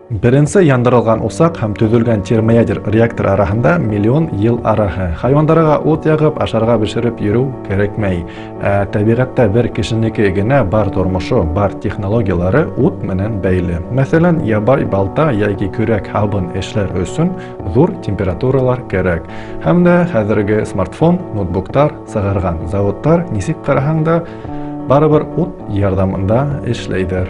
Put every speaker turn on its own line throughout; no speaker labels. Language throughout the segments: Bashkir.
Беренсе яндырылған усаҡ һәм төҙөлгән термоядер реактор араһында миллион йыл араһы. Хайуандарға ут яғып, ашарға бешереп йөрөү кәрәкмәй. Ә тәбиғәттә бер кешенеке генә бар тормошо, бар технологиялары ут менән бәйле. Мәҫәлән, ябай балта йәки көрәк һабын эшләр өсөн ҙур температуралар кәрәк. Һәм дә хәҙерге смартфон, ноутбуктар сығарған заводтар нисек ҡараһаң да барыбер ут ярҙамында эшләйҙәр.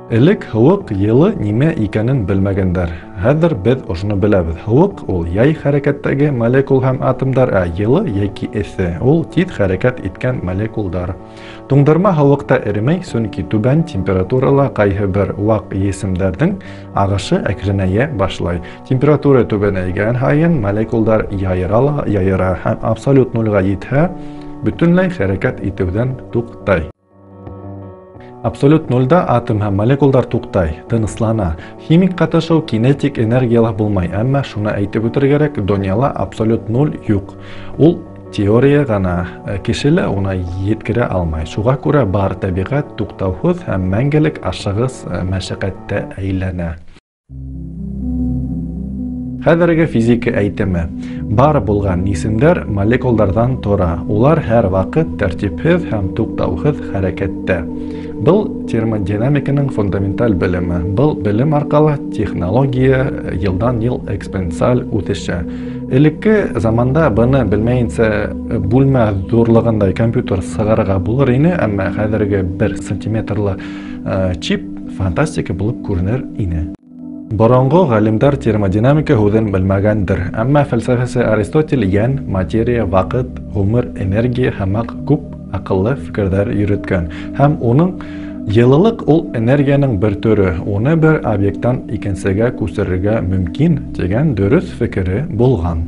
Элек һыуыҡ йылы нимә икәнен белмәгәндәр. Хәҙер беҙ ошоно беләбеҙ. Һыуыҡ ул яй хәрәкәттәге молекул һәм атомдар, ә йылы йәки эҫе ул тиҙ хәрәкәт иткән молекулдар. Туңдырма һыуыҡта эремәй, сөнки түбән температурала ҡайһы бер ваҡ есемдәрҙең ағышы әкренәйә башлай. Температура түбәнәйгән һайын молекулдар яйыра ла яйыра һәм абсолют нульға етһә, бөтөнләй хәрәкәт итеүҙән туҡтай. Абсолют нульда атом һәм молекулдар туҡтай, тыныслана. Химик ҡатышыу кинетик энергияла булмай, әммә шуны әйтеп үтергә кәрәк, донъяла абсолют нуль юҡ. Ул теория ғына, кеше лә уны еткерә алмай. Шуға күрә бар тәбиғәт туҡтауһыҙ һәм мәңгелек ашығыс мәшәҡәттә әйләнә. Хәҙерге физика әйтеме. Бар булған исемдәр молекулдарҙан тора. Улар һәр ваҡыт тәртипһеҙ һәм туҡтауһыҙ хәрәкәттә. Был термодинамиканың фундаменталь белеме. Был белем арҡала технология йылдан-йыл экспоненциаль үҫешә. Элекке заманда быны белмәйенсә бүлмә ҙурлығындай компьютер сығарырға булыр ине, әммә хәҙерге 1 сантиметрлы чип фантастика булып күренер ине. Боронғо ғалимдар термодинамика һүҙен белмәгәндер, әммә фәлсәфәсе Аристотель йән, материя, ваҡыт, ғүмер, энергия һымаҡ күп аҡыллы фекерҙәр йөрөткән. Һәм уның йылылыҡ ул энергияның бер төрө, уны бер объекттан икенсегә күсерергә мөмкин тигән дөрөҫ фекере булған.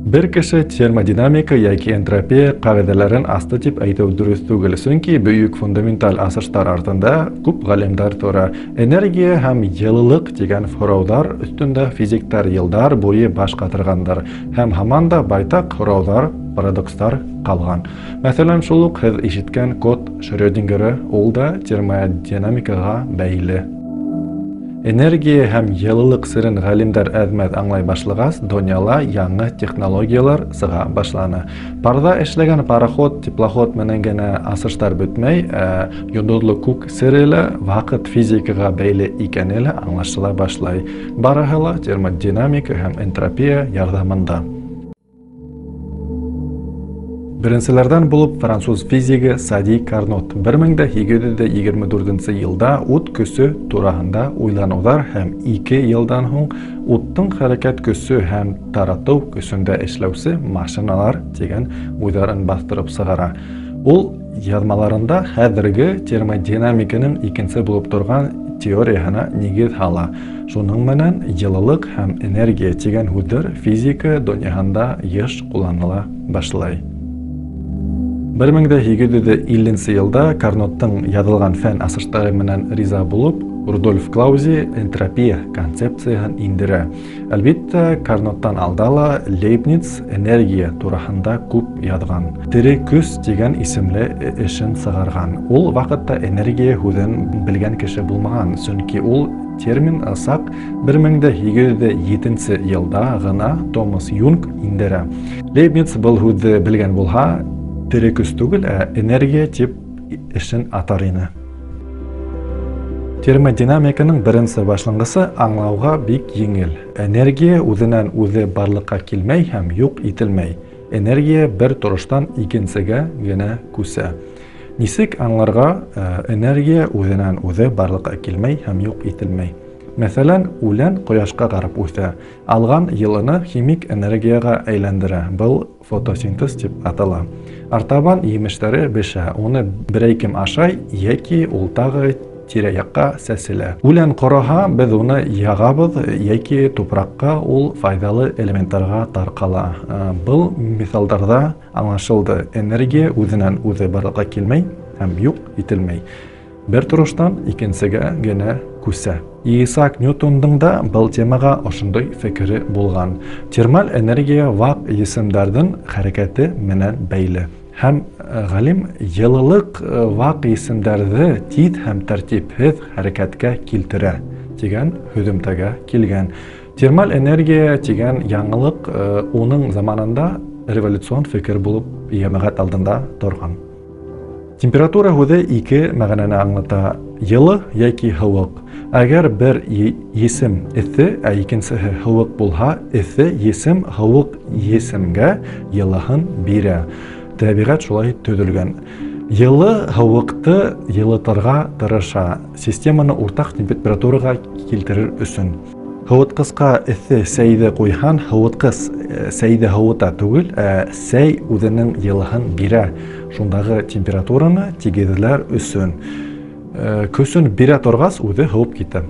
Бер кеше термодинамика йәки энтропия ҡағиҙәләрен асты тип әйтеү дөрөҫ түгел, сөнки бөйөк фундаменталь асыштар артында күп ғалимдар тора. Энергия һәм йылылыҡ тигән һорауҙар өҫтөндә физиктар йылдар буйы баш ҡатырғандар һәм һаман да байтаҡ һорауҙар, парадокстар ҡалған. Мәҫәлән, шул уҡ һеҙ ишеткән кот Шрёдингеры, ул да термодинамикаға бәйле. Энергия һәм йылылыҡ серен ғалимдар әҙ-мәҙ аңлай башлағас, донъяла яңы технологиялар сыға башланы. Парҙа эшләгән пароход, теплоход менән генә асыштар бөтмәй, ә йондоҙло күк сере лә ваҡыт физикаға бәйле икәне лә аңлашыла башлай. Барыһы ла термодинамика һәм энтропия ярҙамында. Беренселәрҙән булып француз физигы Сади Карнот 1824 йылда ут көсө тураһында уйланыуҙар һәм 2 йылдан һуң уттың хәрәкәт көсө һәм таратыу көсөндә эшләүсе машиналар тигән уйҙарын баҫтырып сығара. Ул яҙмаларында хәҙерге термодинамиканың икенсе булып торған теорияһына нигеҙ һала. Шуның менән йылылыҡ һәм энергия тигән һүҙҙәр физика донъяһында йыш ҡулланыла башлай. 1850 йылда Карноттың яҙылған фән асыштары менән риза булып, Рудольф Клаузи энтропия концепцияһын индерә. Әлбиттә, Карноттан алда ла Лейбниц энергия тураһында күп яҙған. Тере көс тигән исемле эшен сығарған. Ул ваҡытта энергия һүҙен белгән кеше булмаған, сөнки ул термин саҡ 1807 йылда ғына Томас Юнг индерә. Лейбниц был һүҙҙе белгән булһа, тере көс түгел, ә энергия тип эшен атар ине. Термодинамиканың беренсе башланғысы аңлауға бик еңел. Энергия үҙенән үҙе барлыҡҡа килмәй һәм юҡ ителмәй. Энергия бер тороштан икенсегә генә күсә. Нисек аңларға энергия үҙенән үҙе барлыҡҡа килмәй һәм юҡ ителмәй? Мәҫәлән, үлән ҡояшҡа ҡарап үҫә. Алған йылыны химик энергияға әйләндерә. Был фотосинтез тип атала. Артабан емештәре бешә, уны берәй кем ашай йәки ул тағы тирә-яҡҡа сәселә. Үлән ҡороһа, беҙ уны яғабыҙ йәки тупраҡҡа ул файҙалы элементтарға тарҡала. Был миҫалдарҙа аңлашылды. Энергия үҙенән үҙе барлыҡҡа килмәй һәм юҡ ителмәй. Бер тороштан икенсегә генә күсә. Исаак Ньютондың да был темаға ошондай фекере булған. Термаль энергия ваҡ есемдәрҙең хәрәкәте менән бәйле. Һәм ғалим йылылыҡ ваҡ есемдәрҙе тиҙ һәм тәртипһеҙ хәрәкәткә килтерә тигән һөҙөмтәгә килгән. Термаль энергия тигән яңылыҡ уның заманында революцион фекер булып йәмәғәт алдында торған. Температура һүҙе ике мәғәнәне аңлата: йылы йәки һыуыҡ. Әгәр бер есем эҫе, ә икенсеһе һыуыҡ булһа, эҫе есем һыуыҡ есемгә йылыһын бирә. Тәбиғәт шулай төҙөлгән. Йылы һыуыҡты йылытырға тырыша, системаны уртаҡ температураға килтерер өсөн. Һыуытҡысҡа эҫе сәйҙе ҡуйһаң, һыуытҡыс сәйҙе һыуыта түгел, ә сәй үҙенең йылыһын бирә. Шундағы температураны тигеҙләр өсөн. Көсөн бирә торғас, үҙе һыуып китә.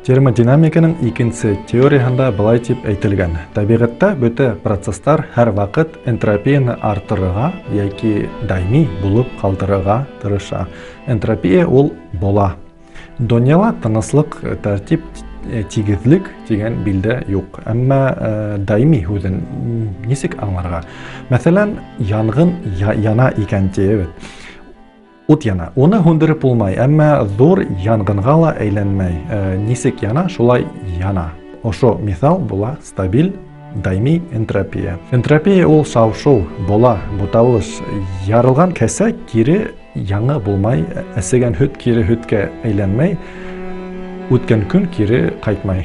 Термодинамиканың икенсе теорияһында былай тип әйтелгән: тәбиғәттә бөтә процесстар һәр ваҡыт энтропияны арттырырға йәки даими булып ҡалдырырға тырыша. Энтропия ул бола. Донъяла тыныслыҡ, тәртип, тигеҙлек тигән билдә юҡ. Әммә даими һүҙен нисек аңларға? Мәҫәлән, янғын яна икән тиебеҙ. Ут яна. Уны һүндереп булмай, әммә ҙур янғынға ла әйләнмәй. Нисек яна, шулай яна. Ошо миҫал була стабиль даими энтропия. Энтропия ул шау-шыу, бола, буталыш. Ярылған кәсә кире яңы булмай, әсегән һөт кире һөткә әйләнмәй, үткән көн кире ҡайтмай.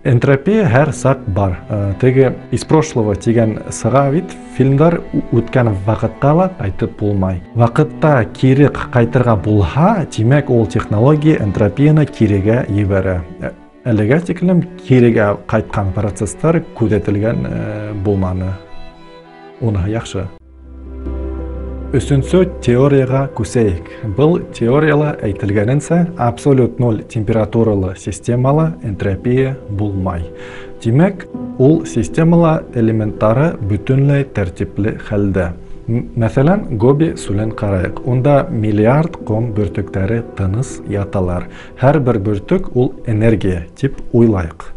Энтропия һәр саҡ бар. Теге из прошлого тигән сыға бит фильмдар, үткән ваҡытҡа ла ҡайтып булмай. Ваҡытта кире ҡайтырға булһа, тимәк ул технология энтропияны кирегә ебәрә. Әлегә тиклем кирегә ҡайтҡан процесстар күҙәтелгән булманы. Уныһы яҡшы. Өсөнсө теорияға күсәйек. Был теорияла әйтелгәненсә, абсолют ноль температуралы системала энтропия булмай. Тимәк, ул системала элементтары бөтөнләй тәртипле хәлдә. Мәҫәлән, Гоби сүлен ҡарайыҡ. Унда миллиард ҡом бөртөктәре тыныс яталар. Һәр бер бөртөк ул энергия тип уйлайыҡ.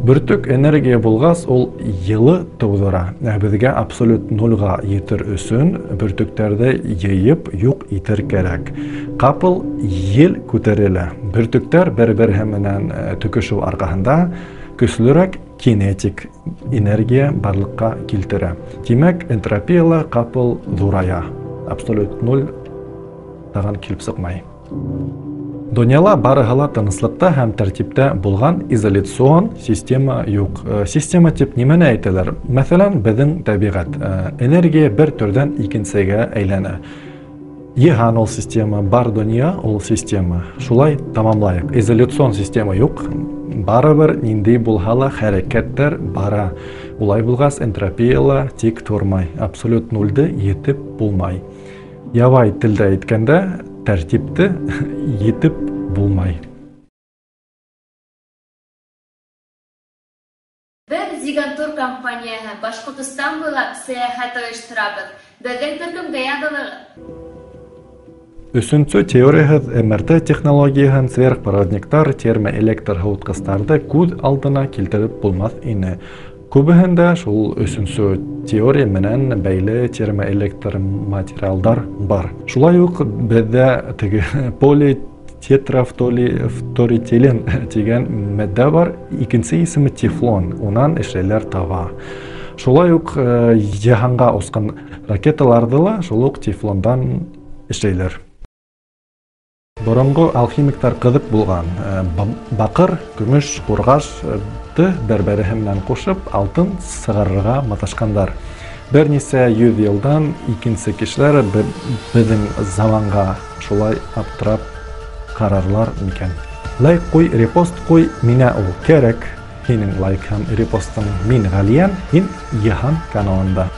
Бөртөк энергия булғас, ул йылы тыуҙыра. Ә беҙгә абсолют нольға етер өсөн бөртөктәрҙе йыйып юҡ итер кәрәк. Ҡапыл ел күтәрелә. Бөртөктәр бер-береһе менән төкөшөү арҡаһында көслөрәк кинетик энергия барлыҡҡа килтерә. Тимәк, энтропия ла ҡапыл ҙурая. Абсолют ноль тағын килеп сыҡмай. Донъяла барыһы ла тыныслыҡта һәм тәртиптә булған изоляцион система юҡ. Система тип нимәне әйтәләр? Мәҫәлән, беҙҙең тәбиғәт. Энергия бер төрҙән икенсегә әйләнә. Йыһан ул система, бар донъя ул система. Шулай тамамлайыҡ. Изоляцион система юҡ. Барыбер ниндәй булһа ла хәрәкәттәр бара. Улай булғас, энтропия ла тик тормай. Абсолют нольде етеп булмай. Ябай телдә әйткәндә, тәртипте етеп булмай.
Беҙ Зигантур компанияһы Башҡортостан буйлап сәйәхәт ойошторабыҙ. Беҙҙең төркөмгә яҙылығыҙ.
Өсөнсө теорияһыҙ МРТ технологияһын, сверхпроводниктар, термоэлектр һыуытҡыстарҙы күҙ алдына килтереп булмаҫ ине. Күбеһендә шул өсөнсө теория менән бәйле термоэлектр материалдар бар. Шулай уҡ беҙҙә теге политетрафторителен тигән матдә бар, икенсе исеме тефлон, унан эшләйләр таба. Шулай уҡ йыһанға осҡан ракеталарҙы ла шул уҡ тефлондан эшләйләр. Боронғо алхимиктар ҡыҙыҡ булған. Баҡыр, көмөш, ҡурғашты бер-береһе менән ҡушып, алтын сығарырға маташҡандар. Бер нисә йөҙ йылдан икенсе кешеләр беҙҙең заманға шулай аптырап ҡарарлар микән? Лайк ҡуй, репост ҡуй, миңә ул кәрәк. Һинең лайк һәм репостың. Мин Ғәлиән, һин Йыһан каналында.